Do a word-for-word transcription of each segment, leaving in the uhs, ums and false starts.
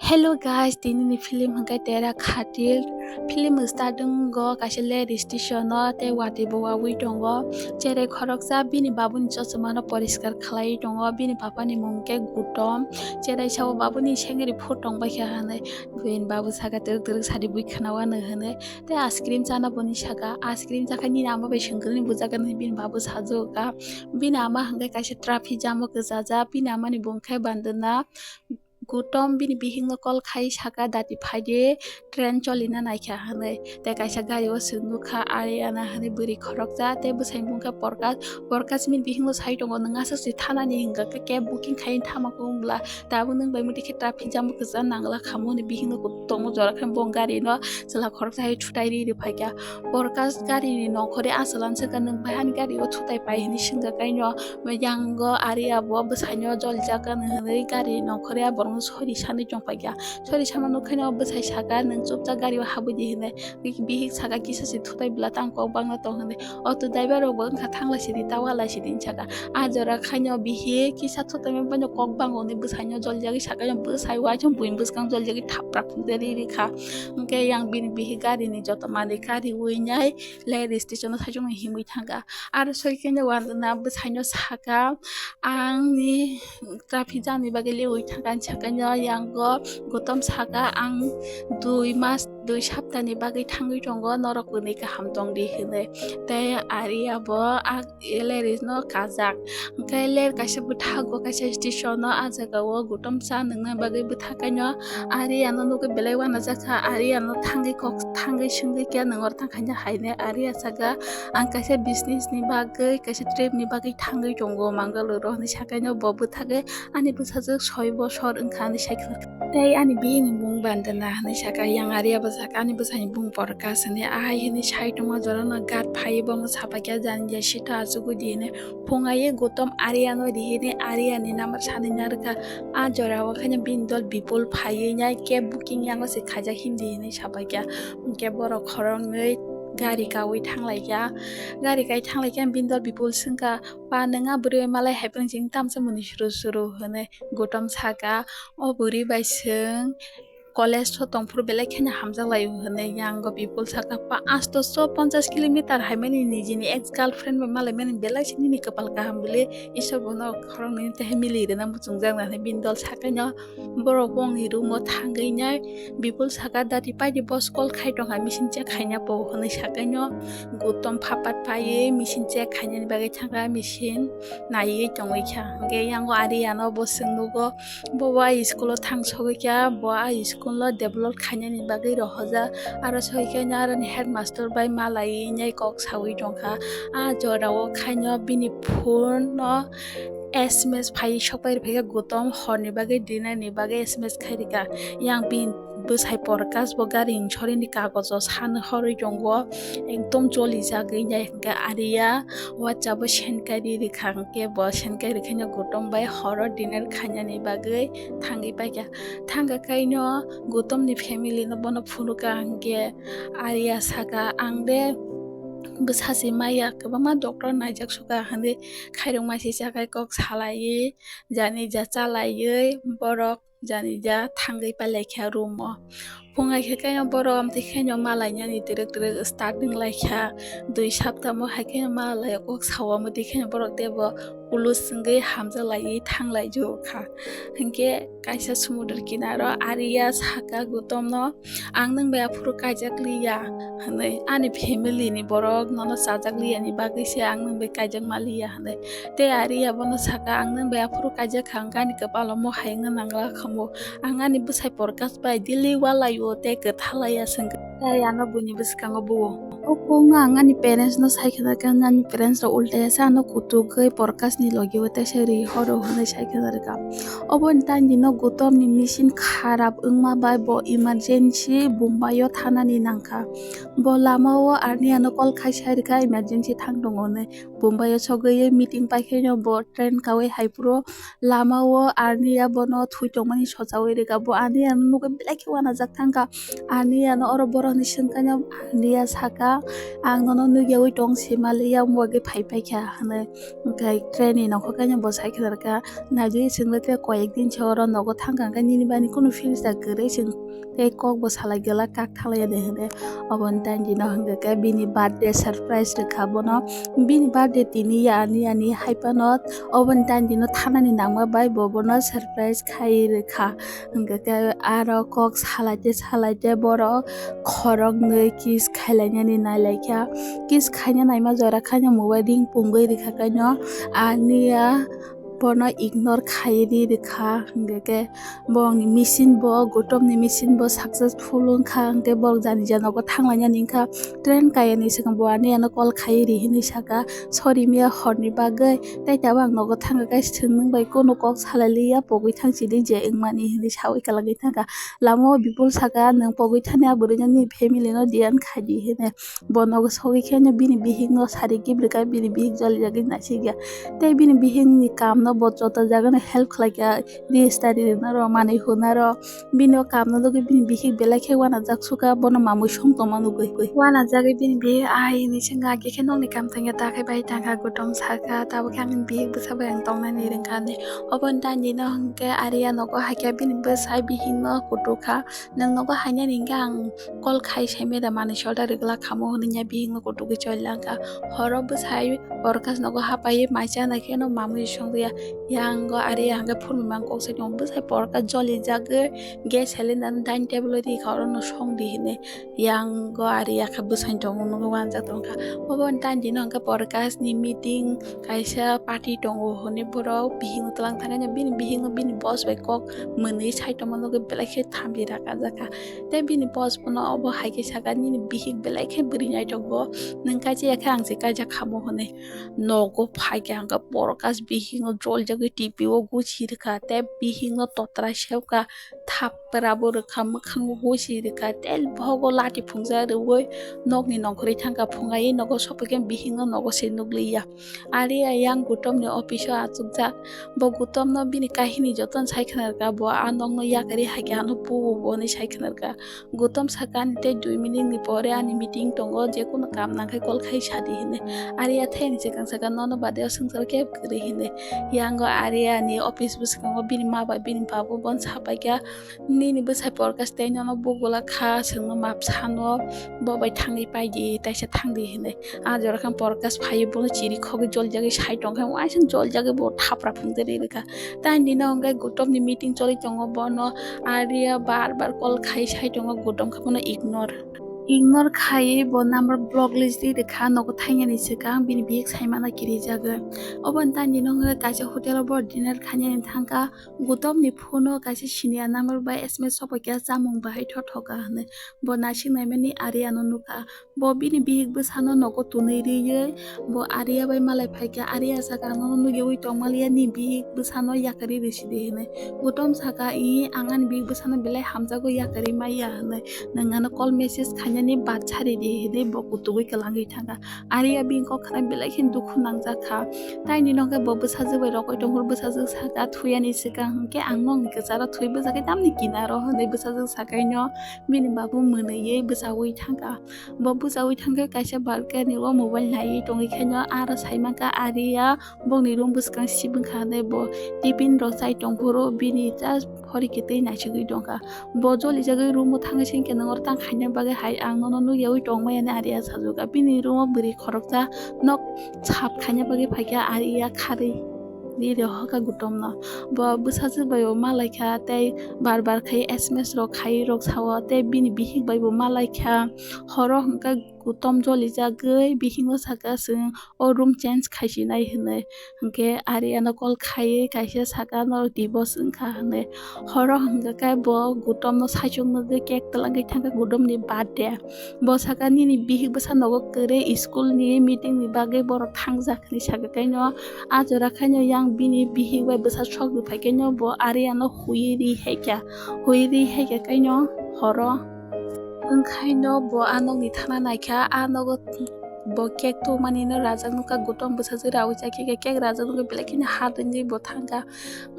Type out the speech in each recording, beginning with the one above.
Hello guys, tini ni film hwnkhe Tera Khatil. Film starting o kaisa rail station o tei watwi bo wawi tongo. Cherai khoroksa bini babuni chosma no poriskar khlaiwi tongo. Bini papa ni mung khe Gutom. Cherai sao babuni sengri phut tongbaikha hwnwi. Bini babu saka twrwk twrwk sadi bui khwnao ano hwnwi. Tei ice cream chana boni saka. Ice cream chakha nini ama bai swngwrwini bujagani bini babu sajwkha. Bini ama hwnkhe kaisa traffic jam o kwchajak. Bini ama ni bung khe Bandana. Gutom bini bihikno call khai saka, "Dati phaidi, train cholina naikha," hwnwi. Tei kaisa gari o chwng nukha Ariana hwnwi bwrwi khoroksa tei bwsai bungkha Porkas. Porkas bini bihikno sai tongo, "Nwng aswk se thanani hwnkha khe cab booking khai thamakhe wng bwla, tabuk nwng bai muitu khe traffic jam o kwchajak nangla khamu," hwnwi bihikno tongo jora khe bo gari no chwla khoroksa hai thutai ri ri phaikha. Porkas gari ni nongkhorwi achwlan swngkha, "Nwng bai ani gari o thutai pai?" hwnwi swngjakha no. Yango Aria bo bwsaino jolijak gana hwnwi gari nongkhorya borokno sori sanwi tongpaikha. Sori sama nukhaino bwsai saka, "Nwng chupjak gari o habwi di," hwnwi. Bihik saka, "Kisa se thutai bwla tang kok bangno tong," hwnwi. Auto driver rok bo wngkha, "Thang lai sidi, ta wa lai sidi," hwnwi saka. A jora khaino bihik kisa thutai ma boino kok bango hwnwi bwsaino jolijagwi saka, bwsai uaisong buini bwskang jolijagwi thaprak thungjari rikha. Hwnkhe yang bini bihik gari ni joto manwi kariwi nai rail station o saichung himwi thangkha. Aro soi khe Wandana bwsaino saka, "Ang ni traffic jam ni bagwi lewi thangkha," ani saka no yango Gutom saka, "Ang dui mas, dui sapta ni bagwi thangwi tongo, norok kwnwi kaham tong di," hwnwi. Tei Aria bo a Larry no kajak. Hwnkhe Larry kaisa bwthago kaisa station o, a jaga o Gutom cha nungna bagwi bwtha kaino Aria no nugwi belai uanajakha. Aria no thangwi kok thangwi swngwi khe, "Nwng oro thangkha haino?" Aria saka, "Ang kaisa business ni bagwi, kaisa trip ni bagwi thangwi tongo Mangalore o," hwnwi sakaino bo bwthagwi, "Ani bwsajwk soi bosor wngkha," hwnwi saikha. Tei ani bihikni bung Bandana hwnwi saka, yang Aria bo saka, "Ani bwsani bung Porkas," hwnwi. Ahai hwnwi sai tongma jorano guard phaiwi bono sapaikha, "Jani ja sita achugwi di," hwnwi. Phungai Gutom Aria no rihini Aria ni number sanwi narwkha. A jora o khaino bini dol Bipul phaiwi nai cab booking yango se khaijak hindi hinwi sabaikha. Hwnkhe borok khoroknwi gari kaui thanglaikha. Gari kai thanglaikha bini dol Bipul swngkha, "Pa, nwng a bwrwi malai hai phano chwng tamsa mwnwi suru suru?" hwnwi Gutom saka, "O bwrwi bai chwng college o tongphuru belai kheno hamjak lai," hwnwi yango Bipul saka, "Pa, asto so ponchash kilometer haimani nijini ex girlfriend bai malaimani belai se nini kwpal kaham bwle, Isor bono khoroknwi tei mili rwna muchungjak," hwnwi bini dol sakaino borok bongni room o thangwi nai Bipul saka, "Dati paidi, boss call khai tongkha, machine check khaina po," hwnwi sakaino Gutom phapat phaiwi machine check khainani bagwi thangkha, machine naiwi tongwi kha. Hwnkhe yango Aria no bo chwng nugo, bo wa school o thang sogwi kha, bo a school no develop khainani bagwi rohorjak. Aro sogwi khe aroni headmaster bai malaiwi nai kok saui tongkha. A jora o khaino bini phone no S M S phai sokpai rwphaikha, Gutom horni bagwi dinner ni bagwi S M S khai rwkha. Yang bini bwsai Porkas bo gari insurance ni kagojo sano horwi tongo, ekdom jolijagwi nai hwnkhe Aria WhatsApp o send kai ri rwkha, hwnkhe bo send kai rwkhaino Gutom bai horo dinner khainani bagwi thangwi paikha. Thangkha kaino Gutom ni family no bono phunukha, hwnkhe Aria saka, "Ang de bwsa se maya kwbangma doctor naijak sukha," hwnwi khairokma se chakhai kok salaiwi, jani ja chalaiwi borok jani ja thangwi pailaikha room o. Phungai khe kaino borok amtwi khaino malainani twrwk twrwk start wnglaikha. Dui sapta mo hai khe malaio kok sao, amtwi khaino borok teibo ulo swngwi hamjaklaiwi thanglaijukkha. Hinkhe kaisa sumudro kinaro Aria saka Gutomno, "Ang nwng bai aphuru kaijak liya," hwnwi, "Ani family ni borok nono chajak liya ni bagwi se ang nwng bai kaijak ma liya," hwnwi. Tei Aria bono saka, "Ang nwng bai aphuru kaijak kha, hwnkhe ani kwpalo mo hai wngna nangla khamu. Ang ani bwsai Porkas bai daily walaio tei kwtha laiya," swngkha. Tei ano buini bwskango buo, "O kokno ang ani parents no sai khna khe, ani parents rok ulta ya se ano kutugwi Porkas ni logi o tei se ri horo," hwnwi sai khna rwkha. Oboni tangwi no Gutom ni machine kharap wngma bai bo emergency Bombay o thanani nangkha. Bo lama o Aria no call khai sai rwkha, emergency thang tongo hwnwi. Bombay o sogwi meeting paikhe no bo train kawi hai phuru lama o Arnia bono thwi tongmani sochawi rwkha. Bo Arnia no nugwi belai khe uanajak thangkha. Arnia no oro borok ni swngkha no Arnia saka, "Ang nono nugyawi tong se maliya, omo bagwi phai paikha," hwnwi. Hwnkhe train ni nokhorkhe no bo sai khwlarkha, "Naidi chwngno tei koyek din se oro nogo thangkha, hwnkhe nini bani kunu feelings da kwrwi chwng tei kok bo salai glak, kak thalai ya de," hwnwi. Oboni tei dino hwnkhe khe bini birthday surprise rwkha bono. Bini birthday tini ya ani ani hai phano oboni tei dino thanani nangma bai bo bono surprise khai rwkha. Hwnkhe khe aro kok salaite salaite borok khoroknwi kiss khailainani nailaikha. Kiss khaina naima jora khaino mobile ring pungwi rwkha kaino Arnia bono ignore khai ri rwkha. Hwnkhe khe borokni mission bo, Gautam ni mission bo successful wngkha. Hwnkhe borok jani jani nogo thanglainani wngkha. Train kaya ni swkang bo Arnia no call khai ri hinwi saka, "Sorry miya horni bagwi, tei tabuk ang nogo thangkha khe chwng nwng bai kunu kok salai liya, pogwi thang sidi je wngmani," hinwi sawi kwlangwi thangkha. Lama o Bipul saka, "Nwng pogwi thani a bwrwi no nini family no diyan khai di," hinwi. Bo nogo sogwi khe no bini bihik no sari gift rwkha, bini bihik jolijagwi naisik ya. Tei bini bihik ni kam no bo joto jaga no help khlai kha, ri stari rwna rw, manwi huna rw. Bini o kam no nugwi bini bihik belai khe uanajak sukha, bono mamwi song tongma nugwi. Uanajagwi bini bihik ahai hinwi swngkha, "Hwnkhe khe nokni kam tangya ta khe bai tangkha?" Gautam sakha, "Tabuk khe ang bihik bwsa bai ang tongnani rwngkha," hinwi. Oboni tei dino hwnkhe Arya nogo haikhe bini bwsai bihik no kutukha. "Nwng nogo hainani hwnkhe ang call khai saimai da, manwi solda rwglak khamo," hwnwi ya bihikno kutukgwi choli langkha. Horo bwsai Prakash nogo hapaiwi mai chana kheno mamwi songya. Yango Arya hwnkhe phunukmani kok sai tongo. Bwsai Prakash jolijagwi gas cylinder dining table o rikha, orono songdi hinwi. Yango Arya khe bwsai tongo, nukgo uanjak tongkha. Oboni tei dino hwnkhe Prakash ni meeting kaisa party tongo hwnwi borok bihikno twlang thangkhe bini bihikno bini boss bai kok mwnwi sai tongma nugwi belai khe thamchi raka jakha. Tei bini boss bono obo hai khe sakha, "Nini bihik belai khe bwrwi naithok bo, nwng kaisa ya khe ang se kaijak khamo," hwnwi. Nogo phaikhe hwnkhe Prakash bihikno jolijagwi T V o guchi rwkha tei bihikno totra sebkha, thapra bo rwkha, mwkhango guchi rwkha tei bohogo lati phungjak rwui nokni nongkhorwi thangkha. Phungai nogo sophaikhe bihikno nogo se nukliya. Arya yang Gautam ni office o achukjak. Bo Gautam no bini kahini jotono sai khna rwkha. Bo a nokno yakarwi hai khe ano puo bo hinwi sai khna rwkha. Gautam sakha, "Ani tei dui minute ni pore ani meeting tongo, je kono kam nangkhe call khai sadi," hinwi. Arya thani swkang sakha, "Nono bade o swngcharo kebo kwrwi," hinwi. Yango Arya ni office bwskango bini ma bai bini babu bono sapaikha, "Nini bwsai Prakash tei nono bugula kha, chwngno map sano, bo bai thangwi paidi, taisa thangdi," hinwi. A jora khe Prakash phaiwi bono chiri khogwi jolijagwi sai tongkha, uaising jolijagwi bo thapra phungjagwi rwkha. Tei dino hwnkhe Gautam ni meeting choli tongo, bono Arya bar bar call khai sai tongo, Gautam khe bono ignore. Ignore khaiwi bo number block list di rwkha, nogo thangyani swkang bini bihik saimano kirijagwi. Oboni tei dino hwnkhe kaisa hotel o bo dinner khainani thangkha. Gautam ni phone o kaisa siniya number bai S M S sopaikha, "Chamung bahai thothoka," hinwi. Bo naisik naimani Arya no nukha. Bo bini bihik bwsano nogo tunui riyui bo Arya bai malai phaikha. Arya sakha, "Nono nugyaui tongmaliya, ni bihik bwsano yakarwi rwsidi," hinwi. Gautam sakha, "Ih, ang ani bihik bwsano belai hamjago yakarwi maya," hinwi. "Nwng ano call message khainani bad saridi," hinwi bo kutugwi kwlangwi thangkha. Arya bini kok khna belai khe dukhu nangjak kha. Tei dino hwnkhe bo bwsajwk bai rogwi tongphuru bwsajwk sakha, "Thuyani swkang hwnkhe ang nokni kwcharo thwi bwjakhe tamni kinaro," hinwi bwsajwk sakaino bini babu mwnwiwi bwchaui thangkha. Bo bwchaui thangkhe kaisa balcony o mobile naiwi tongwi khaino aro sai mankha Arya bokni room bwskang sibwngkha hinwi bo tiffin rok chai tongphuru bini just phorikhe tei naisugwi tongkha. Bo jolijagwi room o thangwi se hinkhe nwng oro tang khaina bagwi hai ang nono nukyaui tongmaya hinwi Arya sajwkha. Bini room o bwrwi khoroksa nok sap khaina bagwi phaikha Arya kharwi ri rw hokha Gautam no. Bo bwsajwk bai bo malaikha tei bar bar khai S M S rok khai rok sao tei bini bihik bai bo malaikha. Horo hwnkhe Gautam jolijagwi bihikno sakha, "Chwng o room change khaisinai," hinwi. Hwnkhe Arya no call khaiwi kaisa sakha, "Norok divorce wngkha," hinwi. Horo hwnkhe bo Gautam no saichung nugwi cake twlangwi thangkha Gautam ni birthday. Bo sakha, "Nini bihik bwsa nogo kwrwi, school ni meeting ni bagwi borok thangjak," hinwi sakha kaino. A jora khaino yang bini bihik bai bwsa sokni phaikhe no bo Arya no huiwi ri haikha. Huiwi ri haikha kaino horo. Wngkhaino bo a nokni thana naikha, a nogo Bo cake tubumani no rajak nukha, Gautam bwsajwk rawi chakhe khe cake rajak nukha, belai kheno hat wngwi bo thangkha.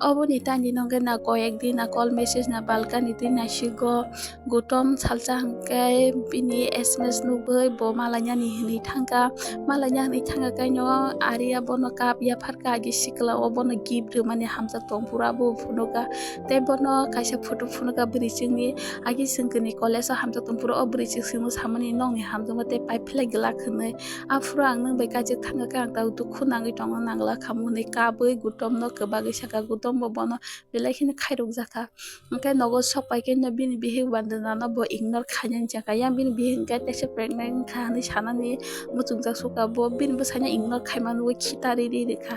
Oboni tani no hwnkhe na koyek din na call message na balkani twi naisigo. Gautam salsa hwnkhe bini S M S nugwi bo malainani hinwi thangkha. Malaina hinwi thangkha kaino Arya bono cup yapharkha, agi sikla o bono gift rwmani hamjak tongphuru abo phunukha. Tei bono kaisa photo phunukha bwrwi chwngni, agi chwngkini college o hamjak tongphuru o bwrwi chwng chwngno samani nokni hamjakma tei pipe phlai glak hinwi. Aphuru ang nwng bai kaichik thangkha khe ang tabuk dukhu nangwi tongna nangla khamu hinwi kabwi Gautam no kwbagwi sakha. Gautam bo bono belai kheno khairokjakha. Hwnkhe nogo sok pai khe no bini bihik Vandana no bo ignore khainani chakha. Yang bini bihik hwnkhe teisa pregnant wngkha hinwi sanani muchungjak sukha. Bo bini bwsaino ignore khaima nugwi khita ri ri rikha.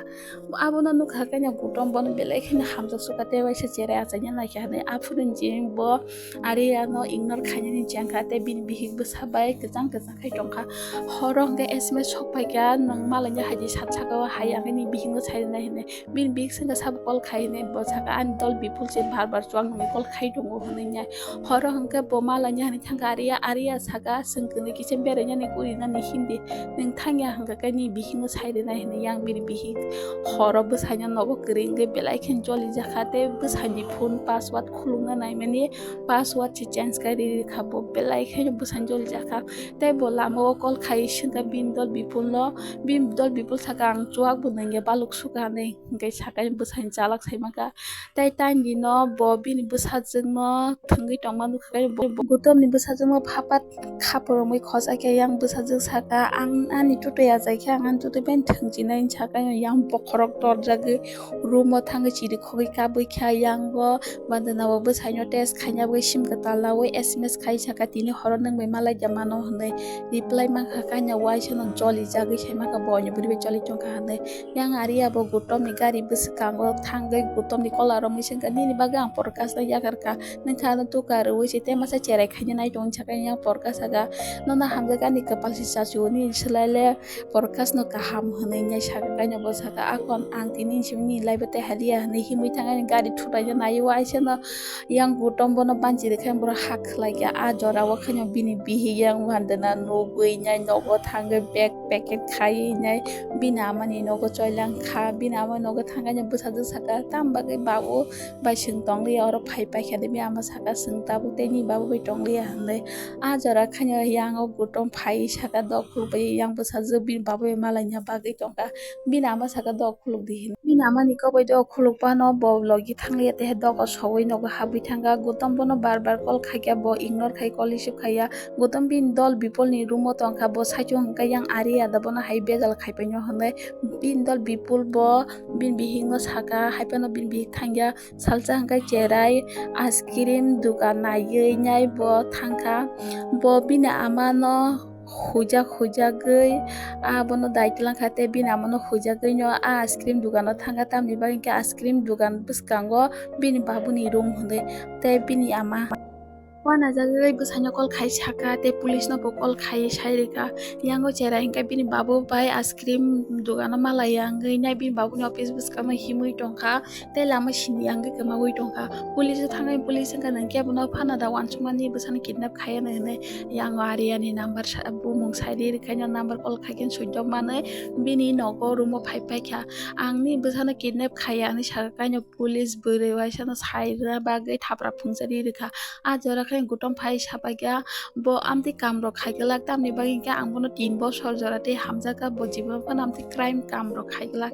Abono nukha khe no Gautam bono belai kheno hamjak sukha tei waisa cherai achaina naikha hinwi. Aphuru ni bo Arya no ignore khainani chengkha tei bini bihik bwsa bai kwchang kwchang khai tongkha. Horo hwnkhe S M S sok paikha, nwng malaina hai di sat saka o hai ang ni bihik no sai rwnai hinwi. Bini bihik sengkha sabo call khai hinwi bo saka, ani dol Bipul se bar bar chuak nungwi call khai tongo hinwi nai. Horo hwnkhe bo malaina hinwi thangkha Arya, Arya saka, "Chwng kwnwi kisa berainani kwrwinani hindi, nwng thangya hwnkha khe ni bihikno sai rwnai," hinwi yang bini bihik horo bwsaino nogo kwrwi wngwi belai khe jolijakha tei bwsaini phone password khulukna naimani password se change khe ri rikha bo belai khe bwsani jolijakha. Tei bo lama o call khai swngkha bini dol Bipul no, bini dol Bipul saka, "Ang chuak bo nungya baluk sukha," hinwi. Hwnkhe sakani bwsani chalak sai mankha. Tei taini no bo bini bwsajwk no thwngwi tongma nukha. Bo, bo Gautam ni bwsajwk no phapat khapurumwi khojakhe yang bwsajwk saka, "Ang ani twtwi achai khe ang ani twtwi bai thwngchinai," hinwi saka. Yang bokhorok torjagwi room o thangwi chirikhogwi kabwi kha. Yang bo Vandana bo bwsaino text khaina bagwi sim kwtal nawi S M S khai saka, "Tini horo nwng bai malai da mano," hinwi reply mankha. Kanya waisa no jolijagwi sai mankha, bo ani bwrwi bai joli tongkha hinwi. Yang Arya bo Gautam ni gari bwskango thangwi Gautam ni kola romwi swngkha, "Nini bagwi ang Prakash no yakarkha, nwng kha ano tukar rwwi se tei masa cherai khaina nai tongo," hinwi sakha. Yang Prakash saka, "Nono hamjak ani kwpal se chachu, nini swlai le Prakash no kaham," hinwi nai saka. Kanya bo saka, "Akon ang tini ni simi nini laibo tei haliya," hinwi himwi thangwi gari thutaina naiwi waisa no Yang Gautam bono banchi rikhe borok ha khwlaikha. A jora o khaino bini bihik yang Vandana nugwi nai nogo thangwi bag packet khaiwi nai bini amani nogo choilangkha. Bini amani nogo thangkhe bwsajwk saka, "Tamo bagwi babu bai chwng tongliya, oro phai paikha de?" Bini ama saka, "Chwng tabuk tei nini babu bai tongliya," hinwi. A jora khaino yang o Gautam phaiwi saka, dok khulukbai yang bwsajwk bini babu bai malaina bagwi tongkha. Bini ama saka, "Dok khuluk di," hinwi. Bini amani kok bai dok khuluk phano bo logi thangliya, tei dogo sogwi nogo habwi thangkha. Gautam bono bar bar call khaikha, bo ignore khai, call receive khaiya. Gautam bini dol Bipul ni room o tongkha, bo saichung hwnkha yang Arya da bono hai bejal khaipaino hinwi. Bini dol Bipul bo bini bihik no saka, hai phano bini bihik thangya. Salsa hwnkhe cherai ice cream dukan naiwi nai bo thangkha. Bo bini ama no huijak huijagwi abono dai twlang kha tei bini ama no huijagwi no a ice cream dukan o thangkha, tamni bagwi hwnkhe ice cream dukan bwskango bini babu ni room hinwi tei bini ama. Uanajagwi bwsaino call khai saka tei police no bo call khai sai rikha. Yango cherai hwnkhe bini babu bai ice cream dukan o malai wngwi nai bini babu ni office bwskango himwi tongkha. Tei lama sini yang khe kwmawi tongkha. Police o thangwi police wngkha, "Nang kebo no phana da, uansukmani bwsano kidnap khaiya," hinwi yang o Arya ni number sa-, bumung sai di rikhaino number call khaikhe suijak manwi bini nogo room o phai paikha. "Ang ni bwsano kidnap khaiya," hinwi sakha kaino police bwrwi waisano sai rwna bagwi thapra phungsa di rikha. A jora khe Gautam phai sabaikha, "Bo amtwi kam rok khai glak, tamni bagwi khe ang bono tin bosor jora tei hamjakha, bo jibon phano amtwi crime kam rok khai glak.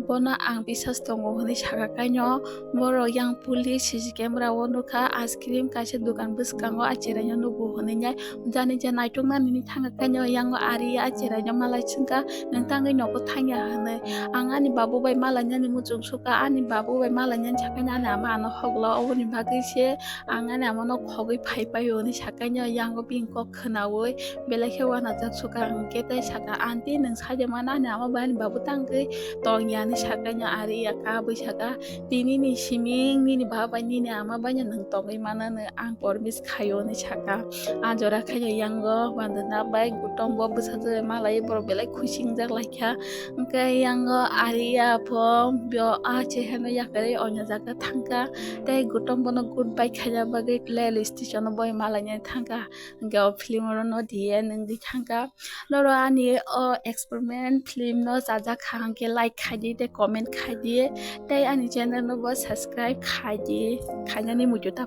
Bono ang bisas tongo," hinwi sakha kaino. Borok yang police C C camera o nukha, ice cream kaisa dukan bwskango a cheraino nugo hinwi nai. Jani je naitokna nini thangkha kaino, yango Arya a cheraino malai swngkha, "Nwng tangwi nogo thangya?" hinwi. "Ang ani babu bai malainani muchung sukha, ani babu bai malainani sakhaino ani ama ano hoklo, oboni bagwi se ang ani amano khogwi phai paio," hinwi sakaino. Yango bini kok khwnawi belai khe uanajak sukha, hwnkhe tei saka, "Aunty, nwng saida mano ani ama bai ani babu tangwi tongya?" hinwi sakaino Arya kabwi saka, "Tini ni siming nini baba bai nini ama bai no nwng tongwi mano, nwng ang promise khaio," hinwi saka. A jora khaino yango Vandana bai Gautam bo bwsajwk malai borok belai khusi wngjak laikha. Hwnkhe yango Arya pho bo a cheherno yakarwi onya jaga thangkha. Tei Gautam bono goodbye khaina bagwi playlist Chichano boi malainai thangkha, hwnkhe o film oro no diye nwng di thangkha. Noro ani o experiment film no chajak kha hwnkhe like khaidi tei comment khaidi, tei ani channel no bo subscribe khaidi, khainani muitu ta